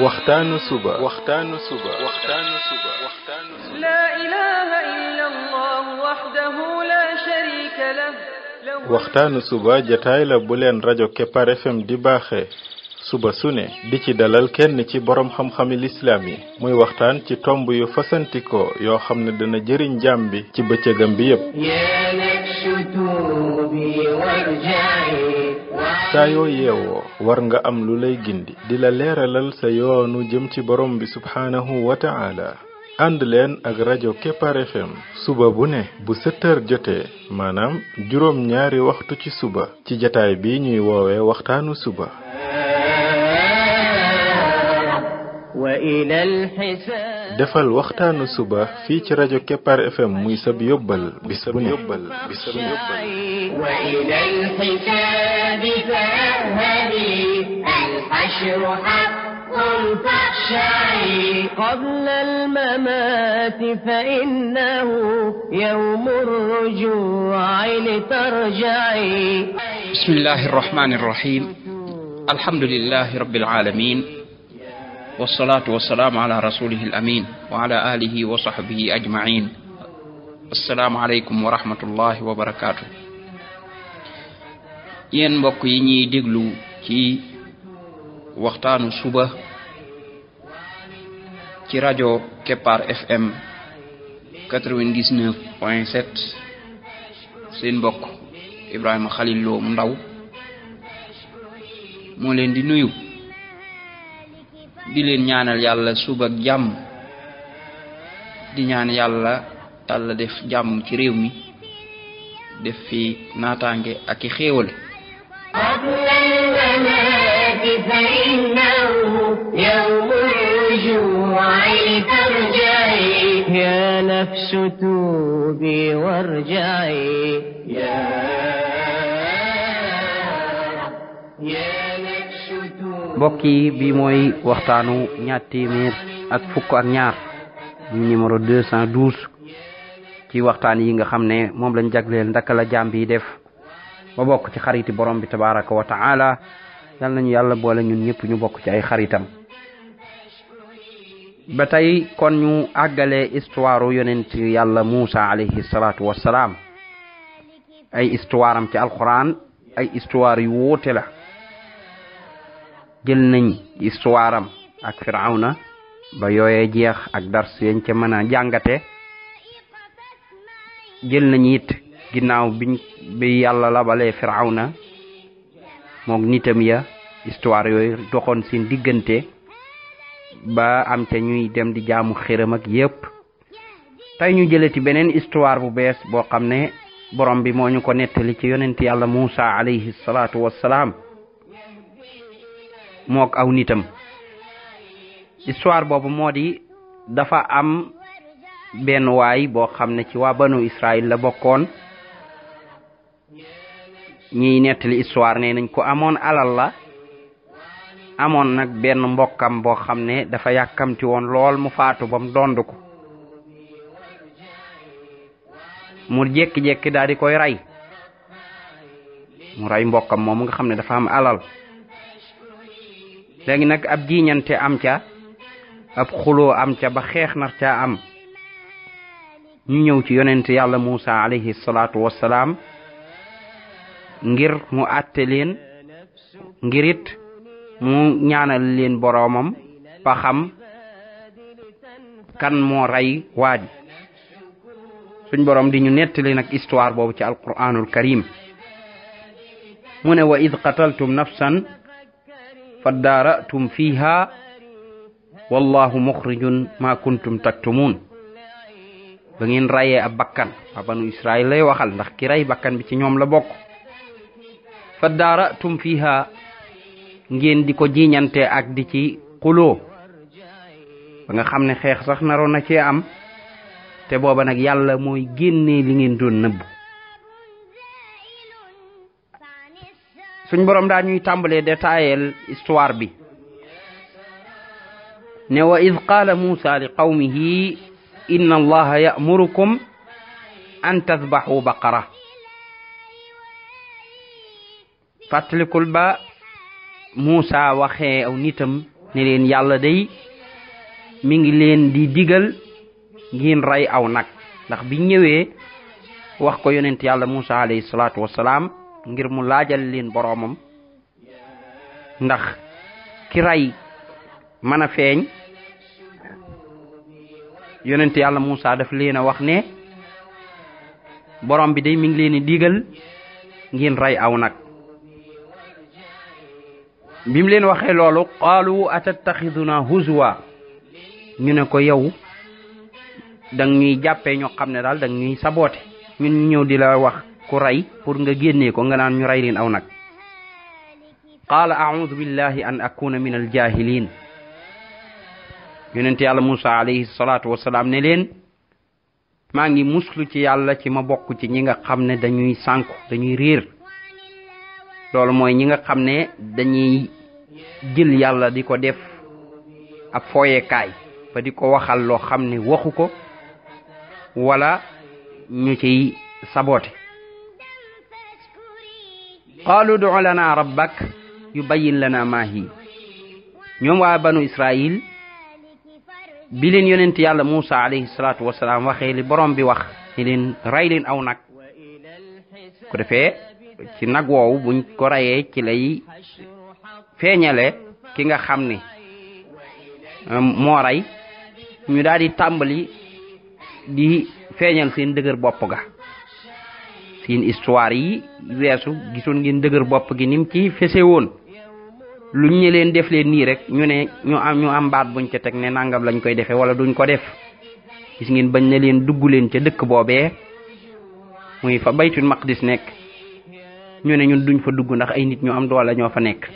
waxtaanu suba لا إله إلا الله وحده لا شريك له waxtaanu suba jataay la bu leen rajo Kepar FM di baaxee suba su ne di ci dalal kenn ci borom xam-xami lislaam yi muy waxtaan ci tomb yu fasantikoo yoo xam ne dana jëriñ jaam bi ci bëccëgam bi yépp saa yoo yeewoo war nga am lu lay gindi di la leeralal sa yoonu jëm ci borom bi subhaanahu wa ta'ala ànd leen ak rajo Kepar FM suba bu ne bu 7h jotee maanaam juróom ñaari waxtu ci suba ci jataay bi ñuy woowee waxtaanu suba defal waxtaanu suba fii ci rajo Kepar FM muy sab yóbbal bis bu ne قبل الممات فإنه يوم الرجوع لترجعي بسم الله الرحمن الرحيم الحمد لله رب العالمين والصلاة والسلام على رسوله الأمين وعلى آله وصحبه أجمعين السلام عليكم ورحمة الله وبركاته ين mbokk yi ñi déglu ci waxtaanu suba ci rajo Kepar FM 99.7 seen mbokk Ibrahima Khalil Lo mu ndaw moo leen di nuyu di leen ñaanal yàlla suba ak jàmm di ñaan yàlla Yàlla def jàmm ci réew mi def fi naataange ak i xéewal فإنه يوم الرجوع لترجعي يا نفس توبي وارجعي يا نفس توبي mbokki bi mooy waxtaanu ñaar téeméer ak fukk ak ñaar numéro 212 ci waxtaan yi nga xam ne moom lañ jagleel ndaka la jaam bi def ba bokk ci xariti borom bi tabaraka wa taala yal nañu yàlla boole ñun ñëpp ñu bokk ci ay xaritam ba tey kon ñu àggale histoire yonent yàlla Muusa alayhi salaatu wassalaam ay histoire am ci alquran ay histoire yu wóote la jël nañ histoire am ak Firawna ba yooyee jeex ak dars yañ ca mën a jàngate jël nañ it ginnaaw bi yàlla labalee Firawna moog nitam ya histoire yooyu doxoon seen diggante ba am te ñuy dem di jaamu xërëm ak yépp tey ñu jëlati beneen histoire bu bees boo xam ne borom bi moo ñu ko nettali ci yonent yàlla Muusa alayhi salaatu wassalaam moog aw nitam histoire boobu moo di dafa am benn waay boo xam ne ci waa banu Israël la bokkoon ñiy nettali histoire ne nañ ko amoon alal la amoon nag benn mbokkam boo xam ne dafa yàkkamti woon lool mu faatu ba mu dond ko mu jékki-jékki daal di koy rey mu rey mbokkam moom nga xam ne dafa am alal léegi nag ab jiiñante am ca ab xuloo am ca ba xeex nar ca am ñu ñëw ci yonent yàlla Muusa alayhi salaatu wassalaam ngir mu àtte leen ngirit mu ñaanal leen boroomam ba xam kan moo rey waaj suñ boroom di ñu nettali nag histoire boobu ci alquranul karim mu ne wa id qataltum nafsan faddaaratum fiha wallahu mukhrijun ma kuntum taktumun ba ngeen rayee ab bakkan waa banu Israël lay waxal ndax ki rey bakkan bi ci ñoom la bokk faddaaratum fiha ngeen di ko jiiñante ak di ci xuloo ba nga xam ne xeex sax naroon na cee am te booba nag yàlla mooy génnee li ngeen doon nëbb suñ borom daa ñuy tàmbalee détaillé histoire bi ne wa id qaala Muusa li qawmihi inna allaha ya'murukum an tadbahu baqara fàttalikul ba Muusa waxee aw nitam ne leen yàlla day mi ngi leen di digal ngeen rey aw nag ndax bi ñëwee wax ko yonent yàlla Musa alayhi salaatu wassalaam ngir mu laajal leen boroomam ndax ki rey mën a feeñ yonent yàlla Musa daf leen a wax ne borom bi day mi ngi leen di digal ngeen rey aw nag bi mu leen waxee loolu qaalu atattaxiduna huzwa ñu ne ko yow dang ñuy jàppee ñoo xam ne daal dang ñuy saboote ñun ñu ñëw di la wax ku rey pour nga génnee ko nga naan ñu rey leen aw nag qaala a'udhu billahi an akuna min al jahilin yonent yàlla Musa alayhi salaatu wassalaam ne leen maa ngi muslu ci yàlla ci ma bokk ci ñi nga xam ne dañuy sànku dañuy réer loolu mooy ñi nga xam ne dañuy jël yàlla di ko def ab fooyekaay ba di ko waxal loo xam ne waxu ko wala ñu ciy saboote qaalu du lana rabbak yubayyin lana ma hi ñoom waa banu Israil bi leen yonent yàlla Musa alayhi salaatu wasalaam waxee li borom bi wax ni leen rey leen aw nag ko defee ci nag woowu buñ ko reyee ci lay feeñale ki nga xam ne moo rey ñu daal di tàmbali di feeñal seen dëgër bopp ga seen histoire yi weesu gisoon ngeen dëgër bopp gi nim ci fese woon luñ ñu leen def leen nii rek ñu ne ñu am baat buñ ca teg ne nangam lañ koy defee wala duñ ko def gis ngeen bañ ne leen dugg leen ca dëkk boobee muy fa baytul maqdis nekk ñu ne ñun duñ fa dugg ndax ay nit ñu am doole ñoo fa nekk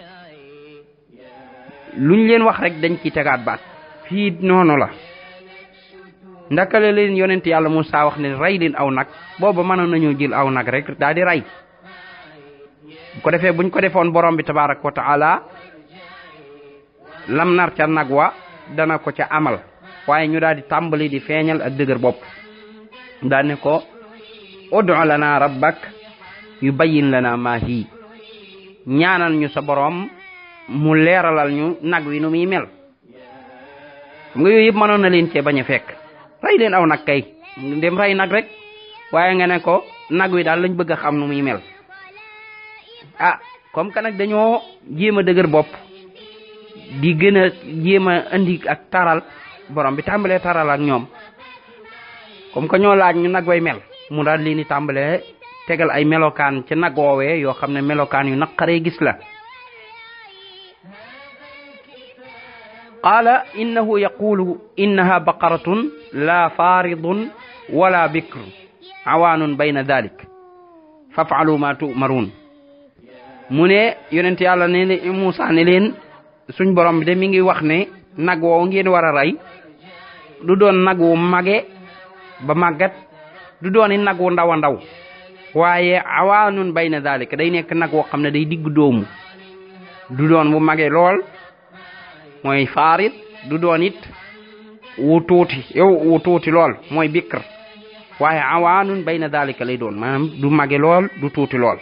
luñ leen wax rek dañ ci tegaat baat fii noonu la ndakale leen yonent yàlla Musaa wax ne rey leen aw nag booba mënoon nañoo jël aw nag rek daal di rey bu ko defee buñ ko defoon borom bi tabaaraka wa taala lam nar ca nag wa dana ko ca amal waaye ñu daal di tàmbali di feeñal ak dëgër bopp daal ne ko ud'u lana rabbak yubayyin lana ma hi ñaanal ñu sa borom mu leeralal ñu nag wi nu muy mel xam nga yooyu yëpp mënoon na leen cee bañ a fekk rey leen aw nag kay dem rey nag rek waaye nga ne ko nag wi daal lañ bëgg a xam nu muy mel ah comme que nag dañoo jéem a dëgër bopp di gën a jéem a indi ak taral borom bi tàmbalee taral ak ñoom comme que ñoo laaj ñu nag way mel mu daal leen di tàmbalee tegal ay melokaan ci nag woowee yoo xam ne melokaan yu naqaree gis la qaala innahu yaqulu innaha baqaratun la faridun wala bikr awaanun bayna dalik faf'alu ma tu'marun mu ne yonent yàlla ne Musaa ne leen suñ borom bi de mi ngi wax ne nag woowu ngeen war a rey du doon nag wu mage ba màggat du doon i nag wu ndaw a ndaw waaye awaanun bayna dalik day nekk nag woo xam ne day digg doomu du doon bu mage lool mooy faarit du doon it wu tuuti lool mooy bikr waaye awaanun bayna dalika lay doon maanaam du mage lool du tuuti lool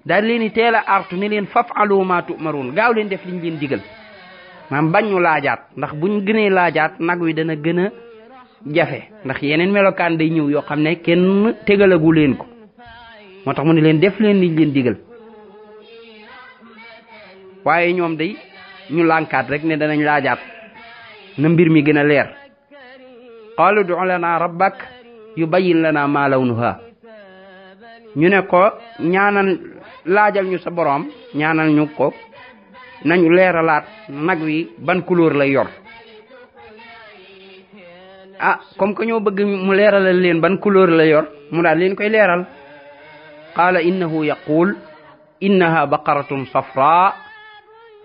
daal leen di teel a artu ne leen faf'alu ma tu'marun gaaw leen def liñ leen digal maanaam bañ ñu laajaat ndax buñ gënee laajaat nag wi dana gën a jafe ndax yeneen melokaan day ñëw yoo xam ne kenn tegalagu leen ko moo tax mu ne leen def leen liñ leen digal waaye ñoom day ñu lànkaat rek ne danañ laajaat na mbir mi gën a leer qaalu ud'u lana rabbak yubayyin lana ma lawnuha ñu ne ko ñaanal laajal ñu sa borom ñaanal ñu ko nañu leeralaat nag wi ban couleur lay yor ah comme que ñoo bëgg mu leeralal leen ban couleur lay yor mu daal leen koy leeral qaala innahu yaqul innaha baqaratun safra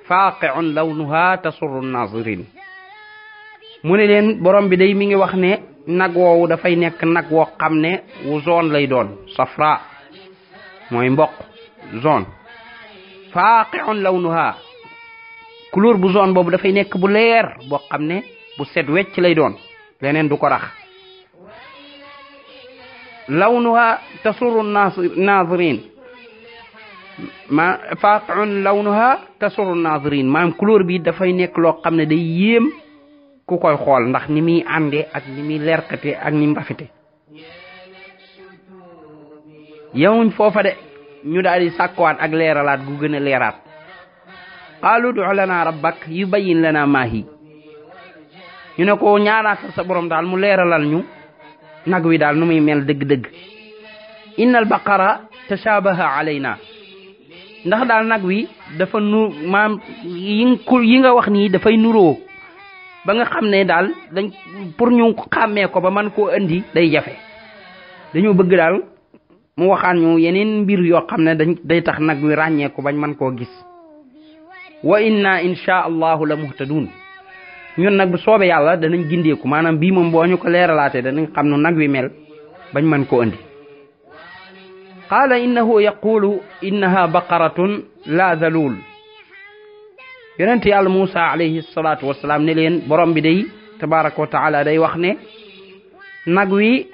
faaqi'un lawnuha tasurru an-nazirin mu ne leen borom bi day mi ngi wax ne nag woowu dafay nekk nag woo xam ne wu zone lay doon safra mooy mboq zone faaqi'un lawnuha couleur bu zone boobu dafay nekk bu leer boo xam ne bu set wecc lay doon leneen du ko rax lawnuha tasurru an-nazirin ma faqi'un lawnuha tasurru nazirin maanaam couleur bi dafay nekk loo xam ne day yéem ku koy xool ndax ni muy ànde ak ni muy leerkate ak ni mu rafete yowuñ foofa de ñu daal di sàkkuwaat ak leeralaat gu gën a leeraat qaalu ud'u lana rabbak yubayyin lana ma hi ñu ne ko ñaanaatal sa borom daal mu leeralal ñu nag wi daal nu muy mel dëgg-dëgg innal baqara tashabaha alayna ndax daal nag wi dafa maam yi nga wax nii dafay nuroo ba nga xam ne daal dañ pour ñu xàmmee ko ba man koo andi day jafe dañoo bëgg daal mu waxaan ñu yeneen mbir yoo xam ne day tax nag wi ràññee ko bañ man koo gis wa inna insha allahu la muhtadun ñun nag bu soobee yàlla danañ gindeeku maanaam bii moom boo ñu ko leeralaatee danañ xam nu nag wi mel bañ man koo andi qaala innahu yaqulu innaha baqaratun la zalul yonent yàlla Muusa alayhi salaatu wasalaam ne leen borom bi day tabaraka wa taala day wax ne nag wi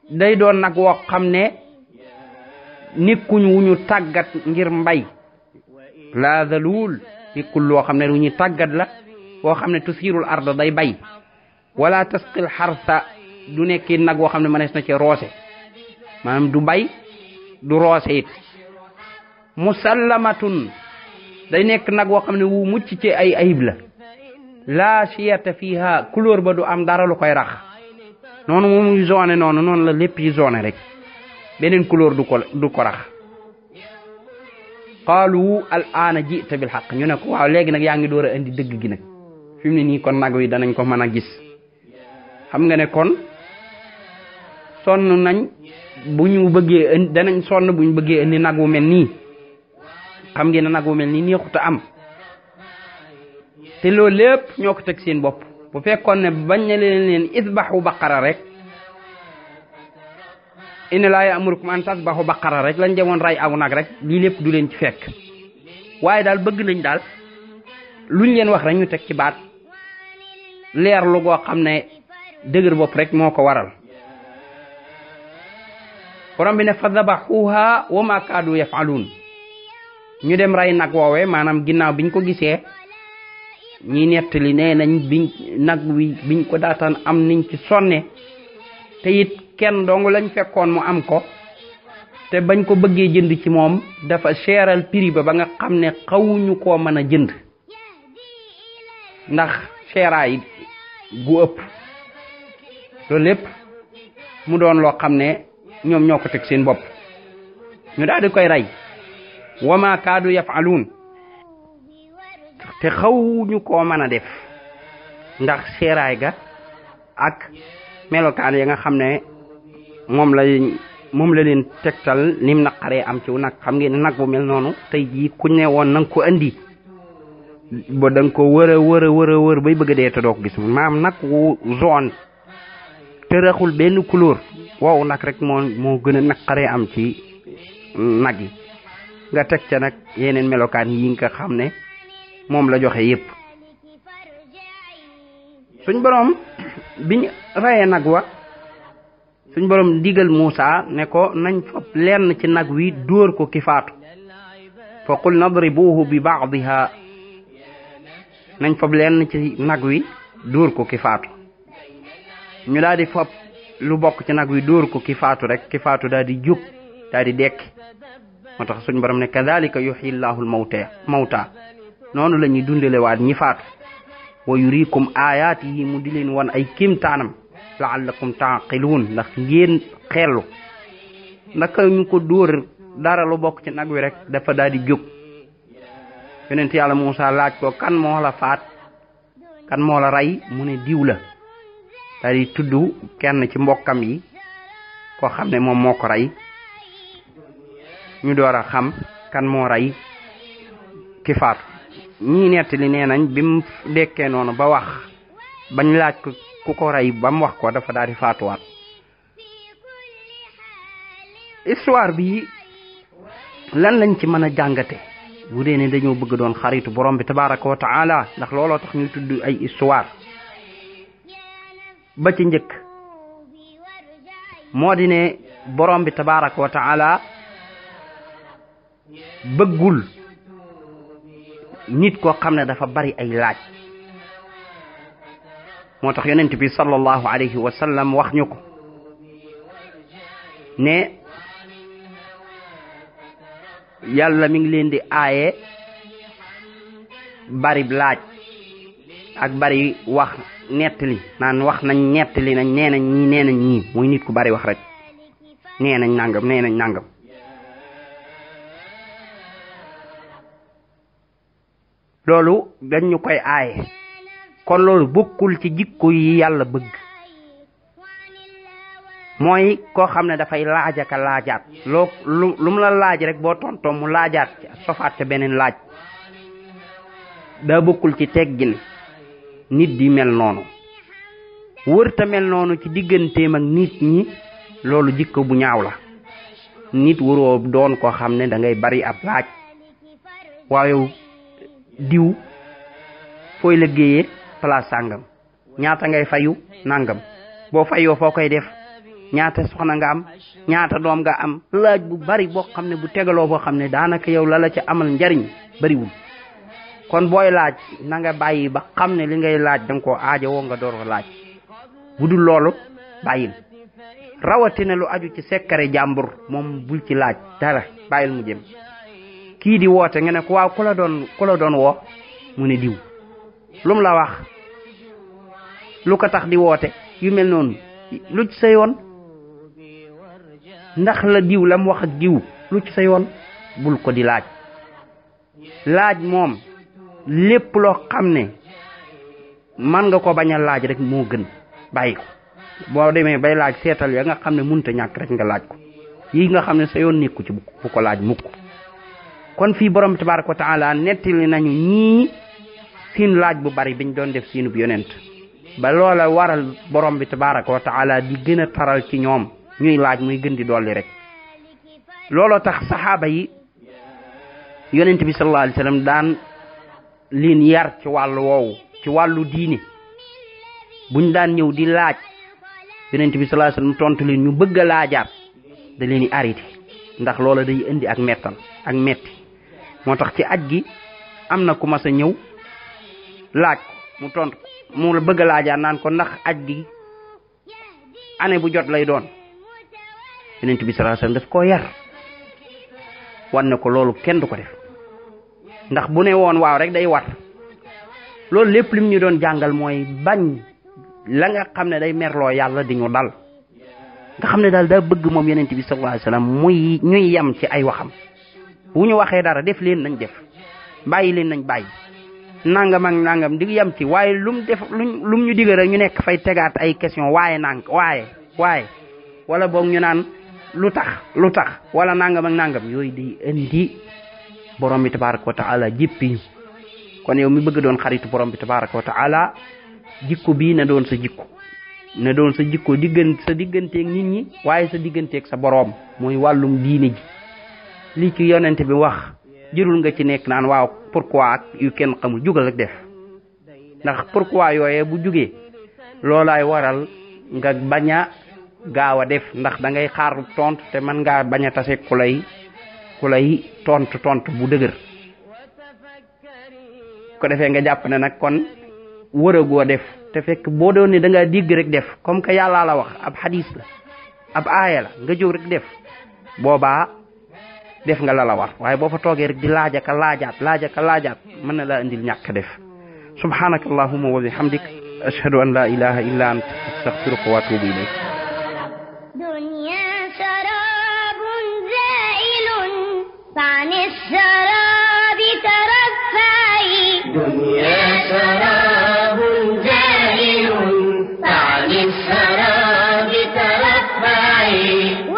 day doon nag woo xam ne nikkuñ wu ñu tàggat ngir mbay la zalul nikkul loo xam ne wu ñu tàggat la woo xam ne tusiirul arda day bay wala tasqil xarsa du nekki nag woo xam ne mënees na ci roose maanaam du bay du roose it musallamatun day nekk nag woo xam ne wu mucc ci ay ayib la la shiyata fiha couleur ba du am dara lu koy rax noonu moom zone noonu la lépp yi zone rek beneen couleur du ko rax qaalu al aana jita bil haqq ñu ne ko waaw léegi nag yaa ngi door a indi dëgg gi nag fi mu ne nii kon nag wi danañ ko mën a gis xam nga ne kon sonn nañ bu ñu bëggee indi danañ sonn bu ñu bëggee indi nag wu mel nii xam ngeen ne nag wu mel nii neexut a am te loolu lépp ñoo ko teg seen bopp bu fekkoon ne bañ na leen isbahu baqara rek inna laa ya'murukum an tasbahu baqara rek lañ demoon ray aw nag rek lii lépp du leen ci fekk waaye daal bëgg nañ daal luñ leen wax rek ñu teg ci baat leer lu goo xam ne dëgër bopp rek moo ko waral borom bi ne fa dabahuha wa ma kaadu yaf'alun ñu dem ray nag woowe maanaam ginnaaw biñ ko gisee ñi nettali nee nañ nag wi biñ ko daataan am niñ ci sonne te it kenn dong lañ fekkoon mu am ko te bañ ko bëggee jënd ci moom dafa seeral prix ba nga xam ne xawuñu koo mën a jënd ndax seeraay gu ëpp loolu lépp mu doon loo xam ne ñoom ñoo ko teg seen bopp ñu daal di koy rey wama kaadu yaf'aluun te xawuñu koo mën a def ndax seeraay ga ak melokaan ya nga xam ne moom la leen tegtal nim naqaree am ci nag xam ngeen nag bu mel noonu tey jii kuñ ne woon nanga ko andi ba da nga ko wër bay bëgg a dee te doo ko gis maam nag wu zone te raxul benn couleur wow nag rek moo gën a naqaree am ci nag yi nga teg ca nag yeneen melokaan yi nga xam ne moom la joxe yépp suñ borom biñ rayee nag wa suñ borom digal Muusa ne ko nañ fab lenn ci nag wi dóor ko ki faatu fa qul nadribuhu bi ba'diha nañ fab lenn ci nag wi dóor ko ki faatu ñu daal di fab lu bokk ci nag wi dóor ko ki faatu rek ki faatu daal di jóg daal di dekk moo tax suñ borom ne kadhalika yuhyi llahu mawta noonu la ñuy dundalewaat ñi faatu wa yurikum ayaatihi mu di leen wan ay kéemtaanam la'allakum taaqiluun ndax ngeen xellu naka ñu ko dóor dara lu bokk ci nag wi rek dafa daal di jóg yonent yàlla Muusa laaj ko kan moo la faat kan moo la rey mu ne diw la daal di tudd kenn ci mbokkam yi koo xam ne moom moo ko rey ñu door a xam kan moo rey ki faatu ñii nettali nee nañ bi mu dekkee noonu ba wax bañ laaj ko ku ko rey ba mu wax ko dafa daal di faatuwaat histoire bi lan lañ ci mën a jàngate bu dee ne dañoo bëgg doon xaritu borom bi tabaraka wa taala ndax looloo tax ñuy tudd ay histoire ba ci njëkk moo di ne borom bi tabaraka wa taala bëggul nit koo xam ne dafa bari ay laaj moo tax yonent bi sallallahu alayhi wa sallam wax ñu ko ne yàlla mi ngi leen di aaye bari laaj ak bari wax nettali naan wax nañ nettali nañ nee nañ ñii muy nit ku bari wax rek nee nañ nangam loolu dañ ñu koy aaye kon loolu bokkul ci jikko yi yàlla bëgg mooy koo xam ne dafay laaj ak a laajaat lu mu la laaj rek boo tontoo mu laajaat ci sofaat ca beneen laaj daa bokkul ci teggin nit di mel noonu wërta mel noonu ci digganteem ak nit ñi loolu jikko bu ñaaw la nit waroo doon koo xam ne da ngay bari ab laaj waaye diw fooy liggéeyee place sàngam ñaata ngay fayu nangam boo fayoo foo koy def ñaata soxna nga am ñaata doom nga am laaj bu bari boo xam ne bu tegaloo boo xam ne daanaka yow la ca amal njariñ bariwul kon booy laaj na nga bàyyi ba xam ne li ngay laaj danga koo aajowoo nga door laaj bu dul loolu bàyyil rawatina lu aju ci sekkare jàmbur moom bul ci laaj dara bàyyil mu jëm kii di woote nga ne ko waaw ku la doon woo mu ne diw lu mu la wax lu ko tax di woote yu mel noonu lu ci sa yoon ndax la diw la mu wax ak diw lu ci sa yoon bul ko di laaj moom lépp loo xam ne man nga ko bañ a laaj rek moo gën bàyyi ko boo demee bay laaj seetal ya nga xam ne mënta ñàkk rek nga laaj ko yi nga xam ne sa yoon nekku ci bu ko laaj mukk kon fii borom tabaraka wa taala nettali nañu ñii seen laaj bu bari biñ doon def seenub yonent ba loola waral borom bi tabaraka wa taala di gën a taral ci ñoom ñuy laaj muy gën di dolli rek looloo tax saxaaba yi yonent bi sallallahu alayhi wasallam daan leen yar ci wàllu woowu ci wàllu diine buñ daan ñëw di laaj yonent bi sallallahu alayhi wasallam tontu leen ñu bëgg a laajaat da leen di arrêté ndax loola day indi ak mettal ak metti moo tax ci aj gi am na ku mas a ñëw laaj mu tontu mu bëgg a laajaat naan ko ndax aj gi année bu jot lay doon yonent bi sallallahu alayhi wasallam daf koo yar wan ne ko loolu kenn du ko def ndax bu ne woon waaw rek day war loolu lépp lim ñu doon jàngal mooy bañ la nga xam ne day merloo yàlla di ñu dal nga xam ne daal daa bëgg moom yonent bi sallallahu alayhi wasallam muy ñuy yem ci ay waxam bu ñu waxee dara def leen nañ def bàyyi leen nañ bàyyi nangam ak nangam di yem ci waaye lum ñu digal rek ñu nekk fay tegaat ay question waaye waaye wala boog ñu naan lu tax wala nangam ak nangam yooyu di indi borom bi tabaraka wa taala jippi kon yow mi bëgg doon xaritu borom bi tabaraka wa taala jikko bii na doon sa jikko sa digganteeg nit ñi waaye sa digganteeg sa borom mooy wàllum diine ji li ci yonent bi wax jërul nga ci nekk naan waaw pourquoi ak yu kenn xamul jugal rek def ndax pourquoi yooyee bu jugee loolaay waral nga bañ a gaaw a def ndax da ngay xaar tontu te mën ngaa bañ a tase ku lay tontu bu dëgër ko defee nga jàpp ne nag kon wëragoo def te fekk boo doon ne da ngaa digg rek def comme que yàllaa la wax ab hadis la ab aaya la nga jóg rek def boobaa def nga la war waaye boo fa toogee rek di laajaka laajaat mën na laa indil ñàkk def subhanaka allahumma wa bihamdik ashhadu an la ilaha illa anta astaghfiruka wa atubu ilayk فعن السراب ترفعي دنيا سراب زائل فعن السراب ترفعي